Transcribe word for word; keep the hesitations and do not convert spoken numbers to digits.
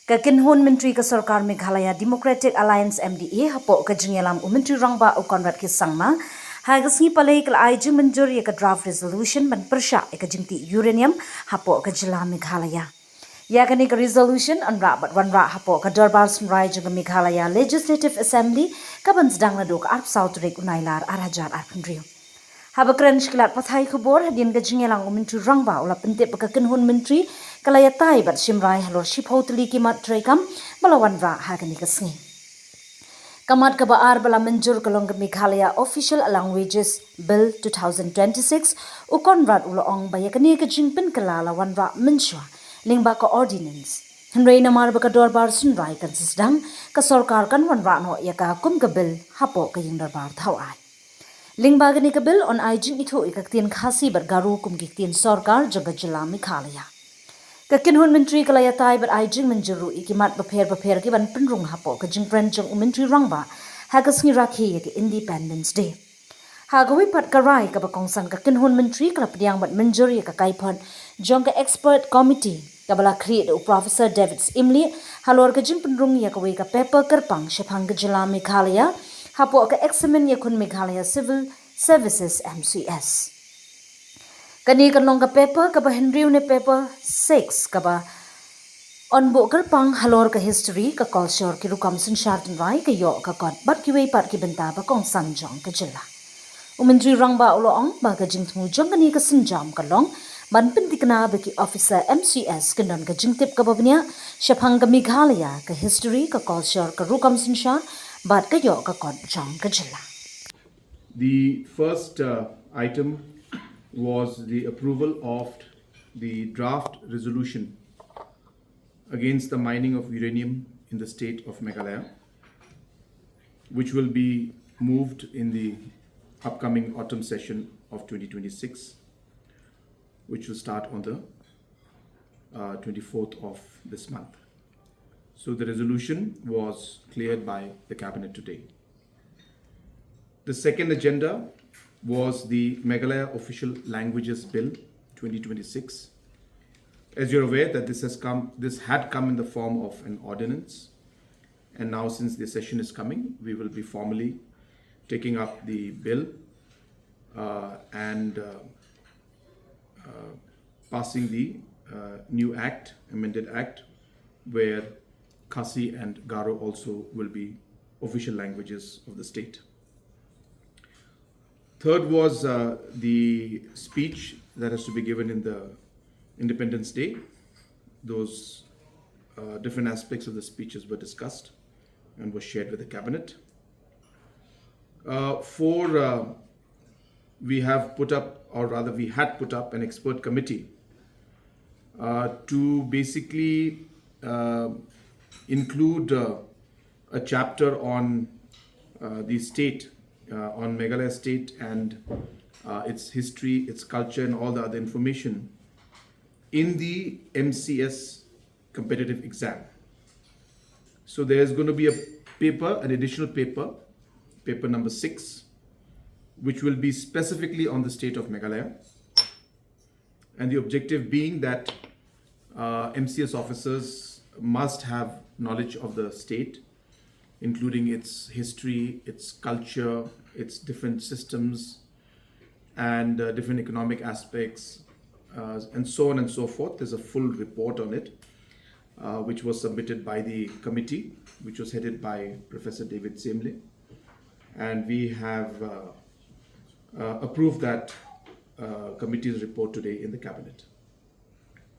Ka kynhun myntri ka sorkar Meghalaya Democratic Alliance M D A hapoh ka jingïalam u Myntri Rangbah u Conrad K Sangma ha ka sngi Palei ka la ai jingmynjur ïa ka draft resolution ban pyrshah ïa ka jingtih uranium hapoh ka jylla Meghalaya. Ïa kane ka resolution yn rah bad wanrah hapoh ka dorbar synrai jong ka Meghalaya Legislative Assembly ka ban sdang naduh ka arphew saw tarik u Nailar ar hajar arphew hynriew. Haba kren sha ki lad pathai khubor hadien ka jingïalang u Myntri Rangbah u la pyntip ba ka kynhun myntri ka la ïatai bad shim rai halor shiphew tylli ki mat treikam ba la wanrah ha kane ka sngi. Ka mat kaba ar ba la mynjur ka long ka Meghalaya Official Languages Bill two thousand twenty-six, u Conrad u la ong ba ïa kane ka jingpynkylla la wanrah mynshuwa lyngba ka ordinance. Hynrei namar ba ka dorbar synrai kan sa sdang, ka sorkar kan wanrah noh ïa ka kum ka bill hapoh ka ïing dorbar thaw aiñ. Lyngba kane ka bill yn ai jingithuh ïa ka ktien Khasi bad Garo kum ki ktien sorkar jong ka jylla Meghalaya. Ka kynhun myntri ka la ïatai bad ai jingmynjur ruh ïa ki mat bapher bapher ki ban pynrung hapoh ka jingkren jong u Myntri Rangbah ha ka sngi rakhe ïa ka Independence Day. Ha kawei pat ka rai kaba kongsan, ka kynhun myntri ka la pdiang bad mynjur ïa ka kaiphod jong ka expert committee kaba la khrieh da u Professor David Syiemlieh halor ka jingpynrung ïa kawei ka paper kyrpang shaphang ka jylla Meghalaya hapoh ka Examine ïakhun Meghalaya Civil Services, M C S. Kane kan long ka paper kaba hynriew ne paper six kaba yn buh kyrpang halor ka history, ka culture, ki rukom synshar tynrai, ka ïoh ka kot bad kiwei pat ki bynta ba kongsan jong ka jylla. U Myntri Rangbah u la ong ba ka jingthmu jong kane ka sienjam ka long ban pynthikna ba ki officer M C S kin don ka jingtip kaba bniah shaphang ka Meghalaya, ka history, ka culture, ka rukom synshar bad ka ïoh ka kot jong ka jylla. The first uh, item was the approval of the draft resolution against the mining of uranium in the state of Meghalaya, which will be moved in the upcoming autumn session of twenty twenty-six, which will start on the uh, twenty-fourth of this month. So the resolution was cleared by the cabinet today. The second agenda was the Meghalaya Official Languages Bill twenty twenty-six. As you're aware that this has come, this had come in the form of an ordinance, and now since the session is coming, we will be formally taking up the bill uh, and uh, uh, passing the uh, new act, amended act, where Khasi and Garo also will be official languages of the state. Third was uh, the speech that has to be given in the Independence Day. Those uh, different aspects of the speeches were discussed and were shared with the cabinet. Uh, four, uh, we have put up, or rather, we had put up an expert committee uh, to basically uh, include uh, a chapter on uh, the state, uh, on Meghalaya state and uh, its history, its culture, and all the other information in the M C S competitive exam. So there is going to be a paper, an additional paper, paper number six, which will be specifically on the state of Meghalaya. And the objective being that uh, M C S officers must have knowledge of the state, including its history, its culture, its different systems, and uh, different economic aspects, uh, and so on and so forth. There's a full report on it, uh, which was submitted by the committee, which was headed by Professor David Syiemlieh. And we have uh, uh, approved that uh, committee's report today in the cabinet.